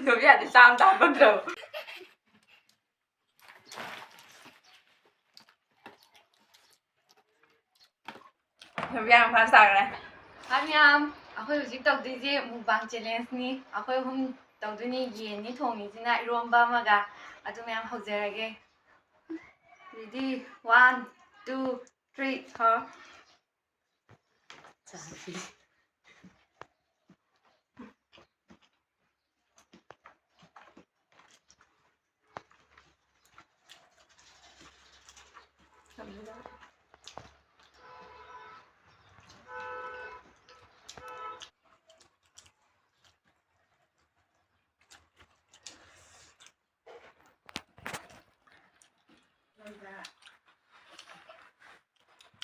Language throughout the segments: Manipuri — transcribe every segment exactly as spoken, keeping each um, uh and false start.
ꯁꯣꯐꯤꯌꯥꯗꯤ ꯆꯥꯝꯃ ꯇꯥ ꯐꯪꯗ꯭ꯔꯕ꯫ ꯁꯣꯐꯤꯌꯥ ꯌꯥꯝ ꯐꯥꯁ ꯇꯥꯈ꯭ꯔꯦ꯫ ꯍꯥꯏ ꯃꯌꯥꯝ, ꯑꯩꯈꯣꯏ ꯍꯧꯖꯤꯛ ꯇꯧꯗꯣꯏꯁꯦ mukbang challengeꯅꯤ꯫ ꯑꯩꯈꯣꯏ ꯑꯍꯨꯝ ꯇꯧꯗꯣꯏꯅꯤ꯫ ꯌꯦꯟꯅꯤ ꯊꯣꯡꯉꯤꯁꯤꯅ, ꯏꯔꯣꯝꯕ ꯑꯃꯒ꯫ ꯑꯗꯨ ꯃꯌꯥꯝ ꯍꯧꯖꯔꯒꯦ꯫ Ready? One, two, three, ꯍꯧꯔꯣ꯫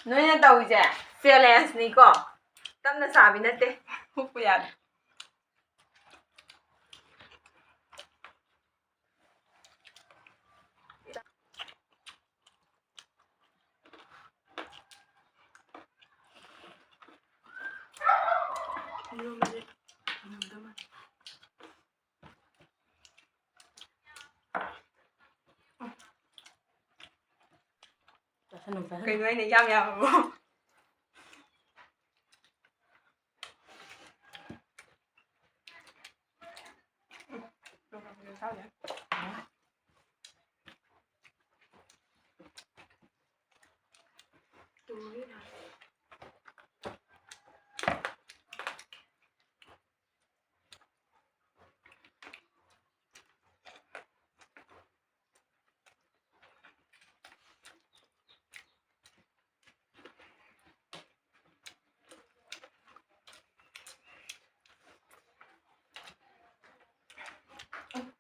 ꯅꯣꯏꯅ ꯇꯧꯔꯤꯁꯦ challengeꯅꯤꯀꯣ, ꯇꯞꯅ ꯆꯥꯕꯤ ꯅꯠꯇꯦ꯫ ꯍꯨꯛꯄ ꯌꯥꯗꯦ꯫ ꯆꯥꯁꯟꯅꯨ, ꯆꯥꯁꯟꯅꯨ꯫ ꯀꯩꯅꯣ ꯑꯩꯅ ꯏꯌꯥꯝ ꯌꯥꯝꯃꯕꯣ?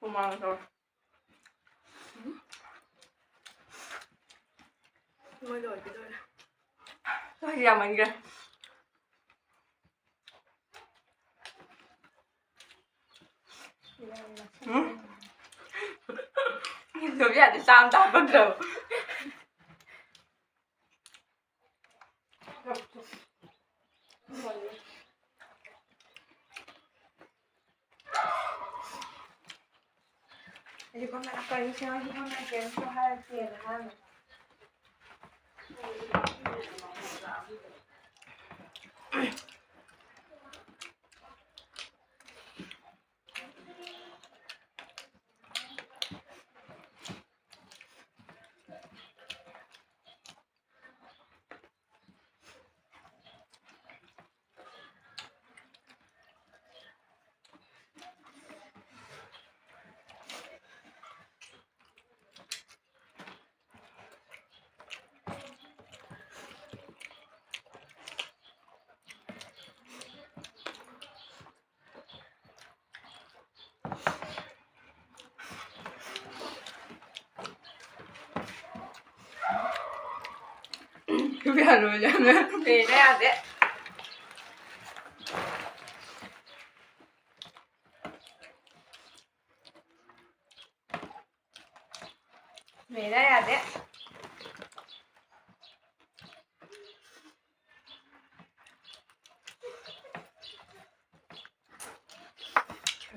ꯍꯨꯃꯥꯡ ꯁꯧꯋꯦ꯫ ꯃꯣꯏ ꯂꯣꯏꯒꯗꯧꯔꯦ꯫ ꯆꯥꯛꯁꯤ ꯌꯥꯝꯃꯟꯈ꯭ꯔꯦ꯫ ꯎꯝ? ꯁꯣꯐꯤꯌꯥꯗꯤ ꯆꯥꯝ ꯇꯥ ꯐꯪꯗ꯭ꯔꯕ꯫ ꯀꯔꯤꯁꯨ ꯍꯥꯏꯔꯛꯇꯦꯅ ꯍꯥꯏꯔꯦ꯫ ꯌꯥꯔꯣꯏ, ꯌꯥꯔꯣꯏ꯫ ꯂꯩꯅ ꯌꯥꯗꯦ꯫ ꯂꯩꯅ ꯌꯥꯗꯦ꯫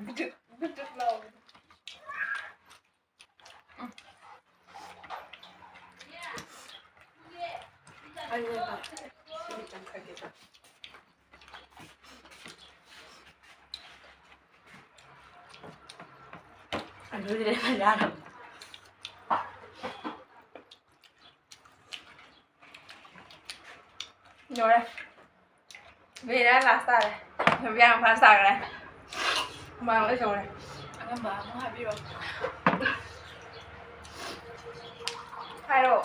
ꯕꯤꯗꯨꯠ, ꯕꯤꯗꯨꯠ ꯂꯥꯎꯕꯗꯣ꯫ ꯑꯩ ꯁꯤꯒꯤ ꯇꯪꯈꯥꯏꯗꯤ ꯆꯥ-, ꯑꯗꯨꯗꯤ ꯂꯩꯕ ꯌꯥꯔꯕ꯫ ꯂꯣꯏꯔꯦ꯫ ꯕꯤꯔꯌꯥꯅꯤ ꯂꯥꯁ ꯇꯥꯔꯦ꯫ ꯕꯤꯔꯌꯥꯅꯤ ꯐꯥꯔꯁ ꯇꯥꯈ꯭ꯔꯦ꯫ ꯍꯨꯃꯥꯡ ꯂꯣꯏ ꯁꯧꯔꯦ꯫ ꯑꯉꯝꯕ ꯑꯃ ꯍꯥꯏꯕꯤꯔꯣ꯫ ꯍꯥꯏꯔꯣ꯫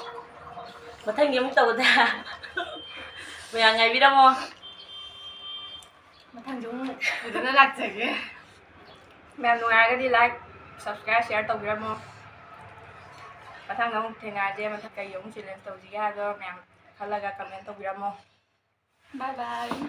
ꯃꯊꯪꯒꯤ ꯑꯃꯨꯛ ꯇꯧꯕꯗ ꯃꯌꯥꯝ ꯉꯥꯏꯕꯤꯔꯝꯃꯣ꯫ ꯃꯊꯪꯁꯨ ꯑꯃꯨꯛ ꯄꯨꯗꯨꯅ ꯂꯥꯛꯆꯒꯦ꯫ ꯃꯌꯥꯝ ꯅꯨꯡꯉꯥꯏꯔꯒꯗꯤ like, subscribe, share ꯇꯧꯕꯤꯔꯝꯃꯣ꯫ ꯃꯊꯪꯗ ꯑꯃꯨꯛ ꯊꯦꯡꯅꯔꯁꯦ꯫ ꯃꯊꯪ ꯀꯩ ꯑꯃꯨꯛ challenge ꯇꯧꯁꯤꯒꯦ ꯍꯥꯏꯕꯗꯣ ꯃꯌꯥꯝ ꯈꯜꯂꯒ comment ꯇꯧꯕꯤꯔꯝꯃꯣ꯫ Bye bye꯫